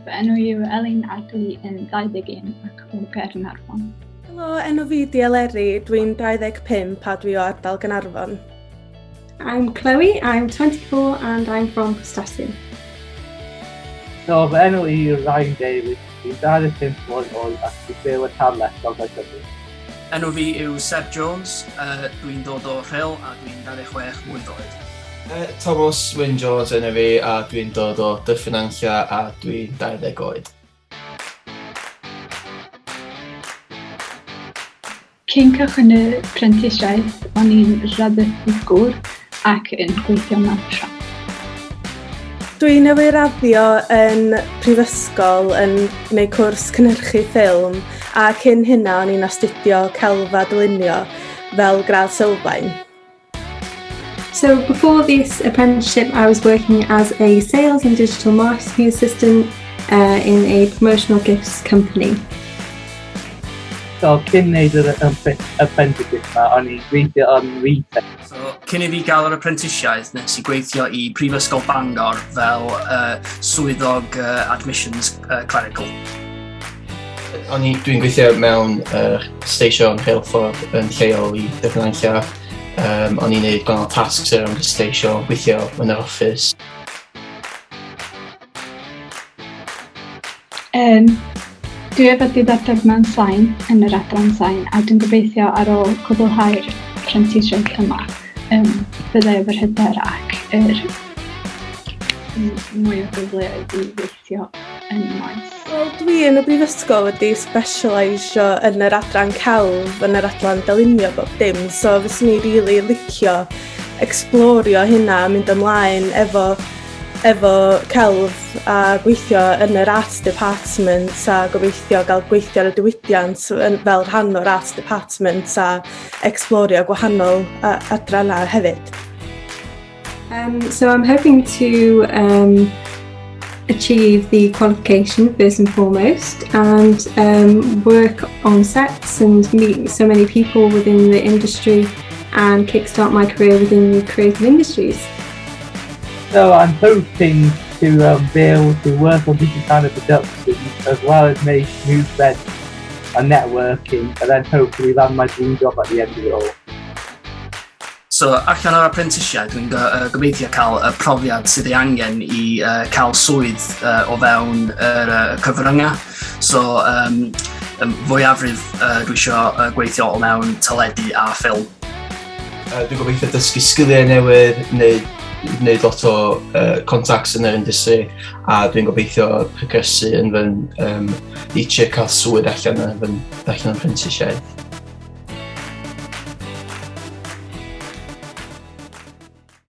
Fy enw i yw Elin a dwi yn 21 ac o Gaernarfon. Helo, enw fi di Eleri, dwi'n 25 a dwi o ardal Gaernarfon. I'm Chloe, I'm 24 and I'm from Prestatyn. So, fy enw i yw Ryan Davies, dwi'n 25 mlwydd oed ac dwi'n byw yn Harlech, Gogledd Cymru. Enw fi yw Seb Jones, dwi'n dod o Rhyl a dwi'n 26 mlwydd oed. Thomas Wyn Jones enw fi a dwi'n dod o Dyffryn Nantlle a dwi'n 20 oed. Cyn cychwyn y prentisiaeth, o'n i'n raddeddigwr ac yn gweithio mewn siop. Dwi newydd raddio yn prifysgol yn gwneud cwrs cynhyrchu ffilm a cyn hynna o'n i'n astudio celf a dylunio fel gradd sylfaen. So before this apprenticeship I was working as a sales and digital marketing assistant in a promotional gifts company. So cyn neud yr apprenticeship 'ma o'n i'n gweithio yn retail. So cyn i fi gael yr apprenticeship nes i gweithio i Prifysgol Bangor fel swyddog admissions clerical. O'n i, dwi'n gweithio mewn station rheilffordd yn lleol i Dyffryn Nantlle. O'n i'n neud gwahanol tasks around y station, gweithio yn yr office. Dwi efo diddordeb mewn sain yn yr adran sain a dwi'n gobeithio ar ôl cwblhau'r prentisiaeth yma byddai efo'r hyder ac yr mwy o gyfleoedd i weithio yn y maes. Wel, dwi yn y brifysgol wedi specialisio yn yr adran celf, yn yr adran dylunio bob dim, so fyswn i rili licio explorio hynna a mynd ymlaen efo celf a gweithio yn yr art department a gobeithio gael gweithio ar y diwydiant fel rhan o'r art department a explorio gwahanol adrannau hefyd. So I'm hoping to achieve the qualification first and foremost and work on sets and meet so many people within the industry and kickstart my career within the creative industries. So I'm hoping to be able to work on different kind of productions as well as make new friends and networking, and then hopefully land my dream job at the end of it all. So allan o'r apprenticeship dwi'n gobeithio cael y profiad sydd ei angen i cael swydd o fewn yr cyfryngau. So fwyafrif dwi isio gweithio o mewn teledu a ffilm. Dwi'n gobeithio dysgu sgiliau newydd, wneud lot o contacts yn yr industry, a dwi'n gobeithio progresu yn fy eisiau cael swydd allan yn fy allan yn prentisiaeth.